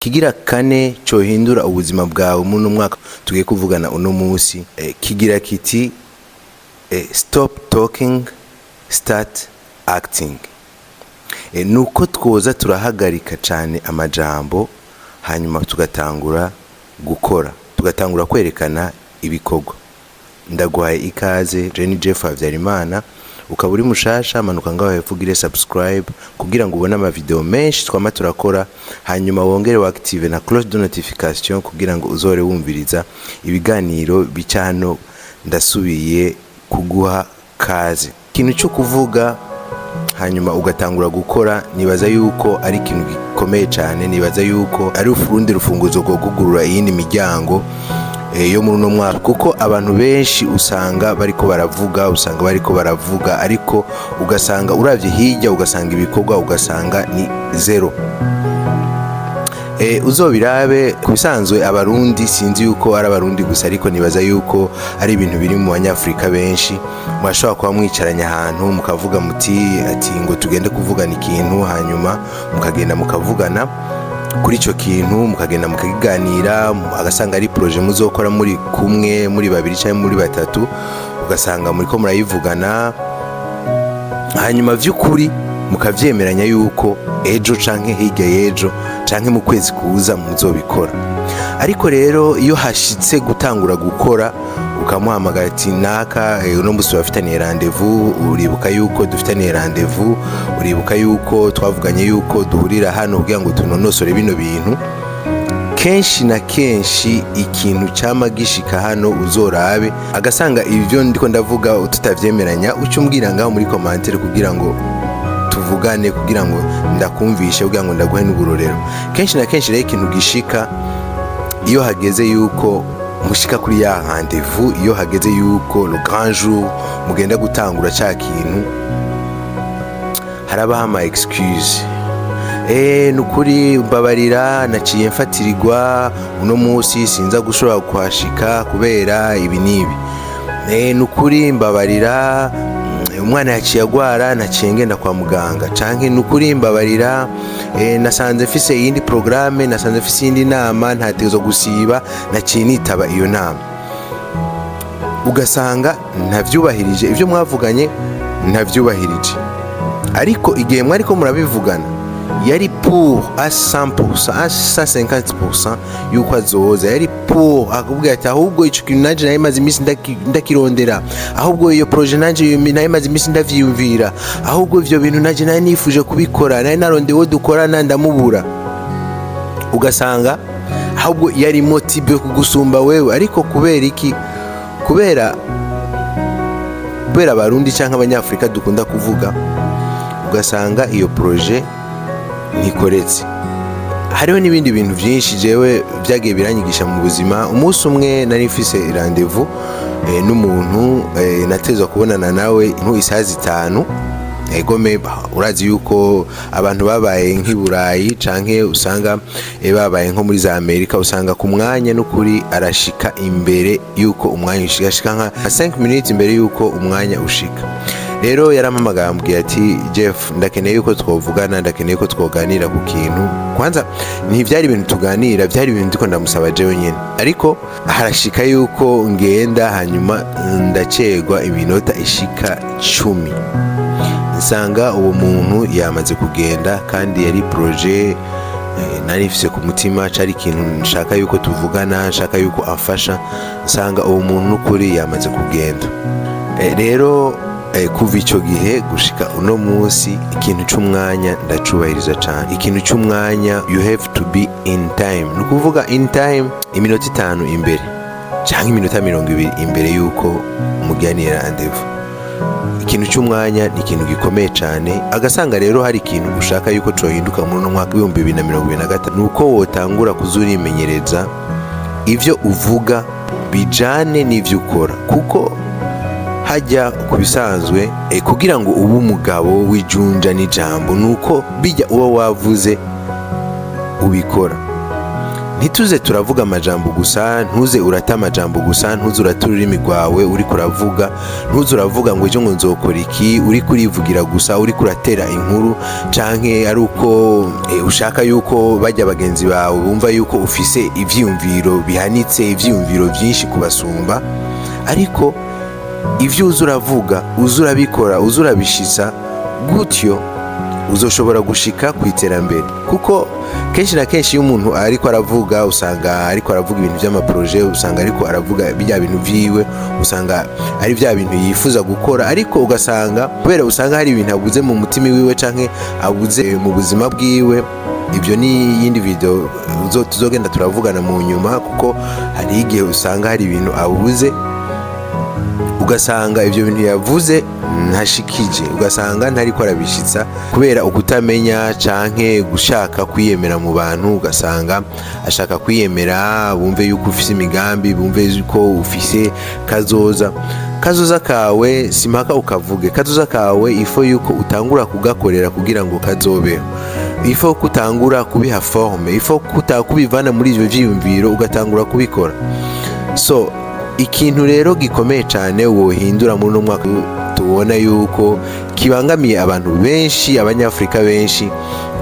Kigira kane cohindura ubuzima bwawe muri uno mwaka tugiye kuvugana uno munsi, kigira kiti "Stop talking, start acting." Nuko twoza turahagarika cyane amajambo, hanyuma tugatangura gukora, tugatangura kwerekana ibikorwa. Ndaguhaye ikaze, Jenny Jeff Habyarimana. Ukaba uri mushasha, manuka ngaho hepfo ugire subscribe kugira ngo ubone amavideo menshi twama turakora, hanyuma wongere wa-active na cloche de notification kugira ngo uzore wumviriza ibiganiro bica hano. Ndasubiye kuguha kaze. Ikintu cyo kuvuga hanyuma ugatangura gukora, nibaza yuko ari ikintu gikomeye cyane. Nibaza yuko ari urundi rufunguzo rwo kugurura iyindi miryango yo muri uno mwaka, kuko abantu benshi usanga bariko baravuga, usanga bariko baravuga, ariko ugasanga uravye hirya, ugasanga ibikorwa, ugasanga ni zéro. Uzobirabe ku bisanzwe, Abarundi, sinzi yuko ari Abarundi gusa, ariko nibaza yuko ari ibintu biri mu Banyafurika benshi. Murashobora kuba mwicaranye ahantu mukavuga muti ati ngo tugende kuvugana ikintu, hanyuma mukagenda mukavugana kuri icyo kintu, mukagenda mukakiganira, agasanga ari projet muzokora muri kumwe, muri babiri cyangwa muri batatu, ugasanga muriko murayivugana, hanyuma vy'ukuri mukavyemeranya yuko ejo canke hirya y'ejo canke mu kwezi kuza muzobikora. Ariko rero iyo hashitse gutangura gukora, ukamuhamagara ati naka, uno musi bafitaniye rendez-vous, uribuka yuko dufitaniye rendez-vous, uribuka yuko twavuganye yuko duhurira hano kugira ngo tunonosore bino bintu? Kenshi na kenshi ikintu cyama gishika hano, uzorabe, agasanga ibyo ndiko ndavuga tutavyemeranya, uca umbwira ngaho muri commentaire kugira ngo tuvugane, kugira ngo ndakumvishe, kugira ngo ndaguhe n'uburorero. Kenshi na kenshi rero ikintu gishika iyo hageze yuko mushika kuri ya rendez-vous, iyo hageze yuko le grand jour mugenda gutangura ca kintu, harabaho ama excuse. Nukuri mbabarira, naciye mfatirirwa uno munsi, sinza gushobora kuhashika kubera ibi n'ibi. Nukuri mbabarira, umwana yaciye agwara, naciye ngenda kwa muganga, canke nukuri mbabarira, nasanze mfise iyindi programme, nasanze mfise iyindi nama ntategerezwa gusiba, naciye nitaba iyo nama. Ugasanga ntavyubahirije ivyo mwavuganye, ntavyubahirije. Ariko igihe mwariko murabivugana yari pour à 100%, à 150% yuko azoza, yari pour, akubwira ati ahubwo ico kintu nanje nari maze iminsi ndakirondera, ahubwo iyo projet nanje nari maze iminsi ndavyiyumvira, ahubwo ivyo bintu nanje nari nifuje kubikora, nari narondeye uwo dukorana ndamubura. Ugasanga ahubwo yari motivé kugusumba wewe. Ariko kubera iki? Kubera Abarundi cyangwa Abanyafurika dukunda kuvuga, ugasanga iyo projet ntikoretse. Hariho n'ibindi bintu byinshi jewe byagiye biranyigisha mu buzima. Umunsi umwe nari mfise rendez-vous n'umuntu, natezwa kubonana nawe nku isaha 5. Egome, urazi yuko abantu babaye nk'i Burayi canke usanga babaye nko muri za Amerika, usanga ku mwanya n'ukuri arashika imbere yuko umwanya ushika, ashika nka 5 minutes imbere yuko umwanya ushika. Rero yarampamagaye, ambwira ati Jeff, ndakeneye yuko twovugana, ndakeneye ko twoganira ku kintu. Kwanza ntivyari ibintu tuganira, byari ibintu ndiko ndamusaba jewe nyene. Ariko harashika yuko ngenda, hanyuma ndacegwa iminota ishika 10, nsanga uwo muntu yamaze kugenda, kandi yari projet nari mfise ku mutima, cari ikintu nshaka yuko tuvugana, nshaka yuko amfasha, nsanga uwo muntu n'ukuri yamaze kugenda. Rero kuva ico gihe gushika uno munsi, ikintu c'umwanya ndacubahiriza cane. Ikintu c'umwanya, you have to be in time. Ni ukuvuga in time iminota 5 imbere canke iminota 20 imbere yuko muganira rendez-vous. Ikintu cy'umwanya ni ikintu gikomeye cyane. Agasanga rero hari ikintu ushaka yuko cohinduka muri uno mwaka w'2025, ni uko wotangura kuza urimenyereza ivyo uvuga bijane n'ivyo ukora, kuko hajya ku bisanzwe, kugira ngo ube umugabo w'ijunja n'ijambo, ni uko bijya uba wavuze ubikora. Ntituze turavuga amajambo gusa, ntuze urata amajambo gusa, ntuze urata ururimi rwawe uriko uravuga, ntuze uravuga ngo ejo ngo nzokora iki, uriko urivugira gusa, uriko uratera inkuru, canke ari uko ushaka yuko bajya bagenzi bawe bumva yuko ufise ivyiyumviro bihanitse, ivyiyumviro vyinshi kubasumba. Ariko ivyo uza uravuga, uza urabikora, uza urabishitsa, gutyo uzoshobora gushika ku iterambere. Kuko kenshi na kenshi iyo umuntu ariko aravuga, usanga ariko aravuga ibintu by'ama projets, usanga ariko aravuga bya bintu vyiwe, usanga ari bya bintu yifuza gukora, ariko ugasanga kubera usanga hari ibintu abuze mu mutima wiwe canke abuze mu buzima bwiwe. Ibyo ni iyindi video tuzogenda turavugana mu nyuma, kuko hari igihe usanga hari ibintu abuze, ugasanga ibyo bintu yavuze ntashikije, ugasanga ntariko arabishitsa kubera ukutamenya canke gushaka kwiyemera mu bantu. Ugasanga ashaka kwiyemera, bumve yuko ufise imigambi, bumve yuko ufise kazoza. Kazoza kawe simpaka ukavuge. Kazoza kawe il faut yuko utangura kugakorera kugira ngo kazobeho. Il faut ko utangura kubiha forme, il faut kubivana muri ivyo vyiyumviro ugatangura kubikora. So ikintu rero gikomeye cyane wohindura muri uno mwaka, tubona yuko kibangamiye abantu benshi, Abanyafurika benshi,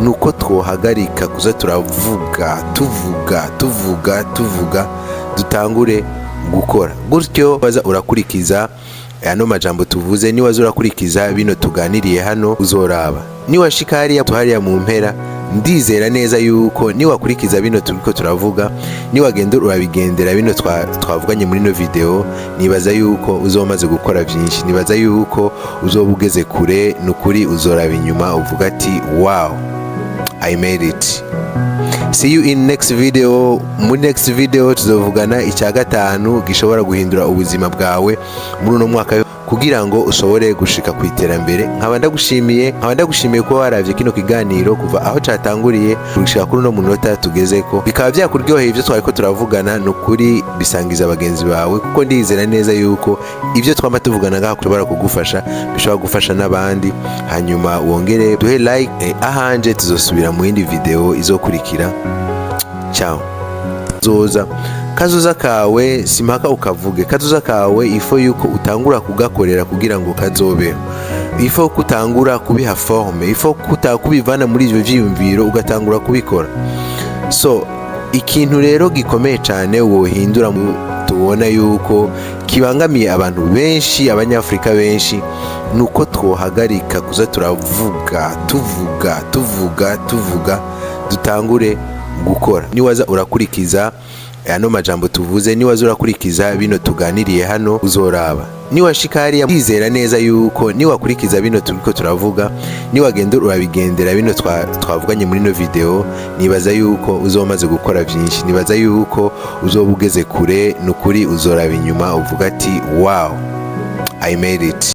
ni uko twohagarika kuza turavuga, tuvuga, tuvuga, tuvuga, dutangure gukora. Gutyo waza urakurikiza ano majambo tuvuze, niwaza urakurikiza bino tuganiriye hano, uzoraba niwashika hariya hariya mu mpera. Ndizera neza yuko niwakurikiza bino turiko turavuga, niwagenda urabigendera bino twavuganye muri ino video, nibaza yuko uzoba umaze gukora byinshi, nibaza yuko uzoba ugeze kure. Nukuri uzoraba inyuma uvuga ati: "Wow, I made it." See you in next video. Muri next video tuzovugana icya gatanu gishobora guhindura ubuzima bwawe muri uno mwaka kugira ngo ushobore gushika ku iterambere. Nkaba ndagushimiye kuba waravye kino kiganiro kuva aho catanguriye gushika kuri uno munota tugezeko, bikaba byakuryoheye ibyo twariko turavugana. Ni ukuri bisangiza bagenzi bawe, kuko ndizera neza yuko ibyo twama tuvugana ngaha bishobora kugufasha, bishobora gufasha n'abandi. Hanyuma wongere duhe like. Ahanje tuzosubira mu yindi video izokurikira. Ciao. Zoza kazoza kawe simpaka ukavuge. Kazoza kawe il faut yuko utangura kugakorera kugira ngo kazobeho. Il faut ko utangura kubiha forme, il faut kubivana muri ivyo vyiyumviro ugatangura kubikora. So ikintu rero gikomeye cyane wohindura, tubona yuko kibangamiye abantu benshi, Abanyafurika benshi, ni uko twohagarika kuza turavuga, tuvuga, tuvuga, tuvuga, dutangure gukora. Niwaza urakurikiza ano majambo tuvuze, niwaza urakurikiza bino tuganiriye hano, uzoraba niwashika hariya. Ndizera neza yuko niwakurikiza bino turiko turavuga, niwagenda urabigendera bino twavuganye muri ino video, nibaza yuko uzoba umaze gukora byinshi, nibaza yuko uzoba ugeze kure. Nukuri uzoraba inyuma uvuga ati: "Wow, I made it."